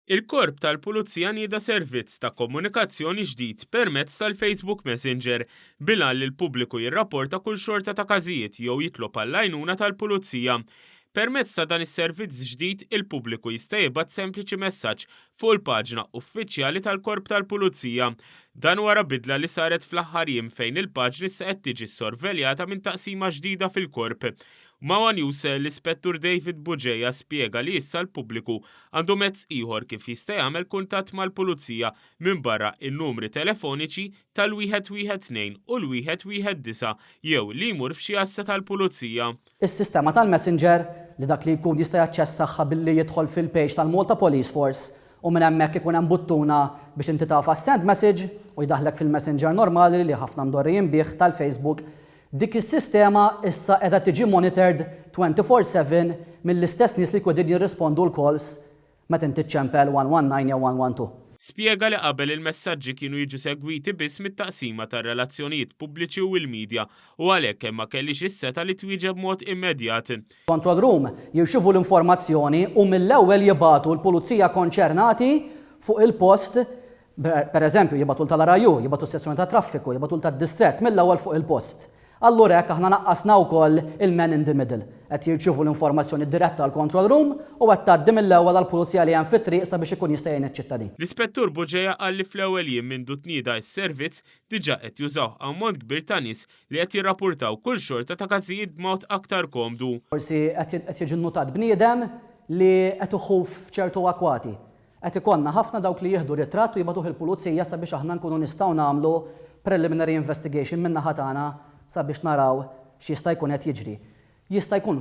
Il-Korp tal-Pulizija nieda servizz ta' komunikazzjoni ġdid permezz tal-Facebook Messenger bil-għan li l-pubbliku jirrapporta kull xorta ta' każijiet jew jitlob għall-għajnuna tal-Pulizija. Permezz ta' dan is-servizz ġdid, il-pubbliku jista' jibgħat sempliċi messaġġ fuq il-paġna uffiċjali tal-Korp tal-Pulizija. Dan wara bidla li saret fl-aħħar jiem fejn il-paġna issa qed tiġi ssorveljata minn taqsima ġdida fil-Korp. Ma' one News, l-Ispettur David Bugeja spjega li issa l-pubbliku għandu mezz ieħor kif jista' jagħmel kuntatt mal-Pulizija minbarra n-numri telefoniċi tal-112 u l-119 jew li jmur f'xi għassa tal-Pulizija. Is-sistema tal-Messenger, li dak li jkun jista' jaċċessaha billi jidħol fil-page tal-Malta Police Force u minn hemmhekk ikun hemm buttuna biex inti tagħfas send message u jdaħħlek fil-Messenger normali li ħafna mdorrijin bih tal-Facebook, Dik is-sistema issa qiegħda tiġi monitored 24/7 mill-istess nies li jkunu qegħdin jirrispondu l-calls meta inti ċċempel 119 jew 112. Spjega li qabel il-messaġġi kienu jiġu segwiti biss mit-Taqsima tar-Relazzjonijiet Pubbliċi u l-Media u għalhekk ma kellhiex is-setgħa li twieġeb b'mod immedjat. Control Room jirċievu l-informazzjoni u mill-ewwel jibagħtu l-pulizija konċernati fuq il-post Per eżempju, jibagħtu 'l tal-RIU, jibagħtu s-sezzjoni tat-traffiku, jibagħtu 'l tad-distrett mill-ewwel fuq il-post. Allura hekk aħna naqqasna wkoll il-man in the middle. Qed jirċievu l-informazzjoni diretta għall-control room u qed tgħaddi mill-ewwel għall-pulizija li hemm fit-triq sabiex ikun jista' jgħin iċ-ċittadin. L-Ispettur Bugeja qal li fl-ewwel jiem mindu tnieda s-servizz diġà qed jużawh ammont kbir ta' nies li qed jirrapurtaw kull xorta ta' każijiet b'mod aktar komdu. Forsi qed jiġi nnutat bniedem li qed iħuf f'ċertu akwati. Qed ikollna ħafna dawk li jieħdu ritratt u jibagħtuh il-pulizija sabiex aħna nkunu nistgħu nagħmlu preliminary investigation min-naħa tagħna sabiex naraw x'jista' jkun qed jiġri. Jista' jkun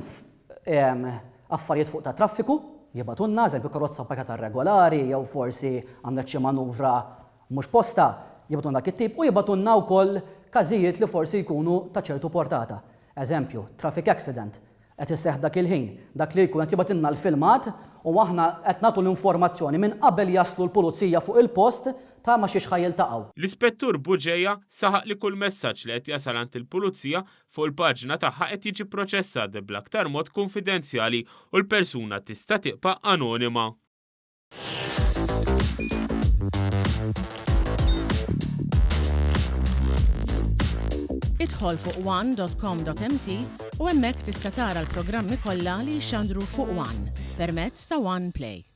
affarijiet fuq tat-traffiku, jibagħtulna, eżempju karozza pparkjata irregolari jew forsi għamlet xi manuvra mhux posta, jibagħtulna dak it-tip u jibagħtulna wkoll każijiet li forsi jkunu ta' ċertu portata. Eżempju, traffic accident, qed iseħħ dak il-ħin. Dak li jkun qed jibgħatilna l-filmat u aħna qed nagħtu l-informazzjoni minn qabel jaslu l-pulizija fuq il-post ta' ma' xiex ħa jiltaqgħu. L-Ispettur Bugeja saħaq li kull messaġġ li qed jasal għand il-Pulizija fuq il-paġna tagħha qed jiġi pproċessat bl-aktar mod kunfidenzjali u l-persuna tista' tibqa' anonima. Idħol fuq one.com.mt u hemmhekk tista' tara l-programmi kollha li jixxandru fuq One permezz ta' One Play.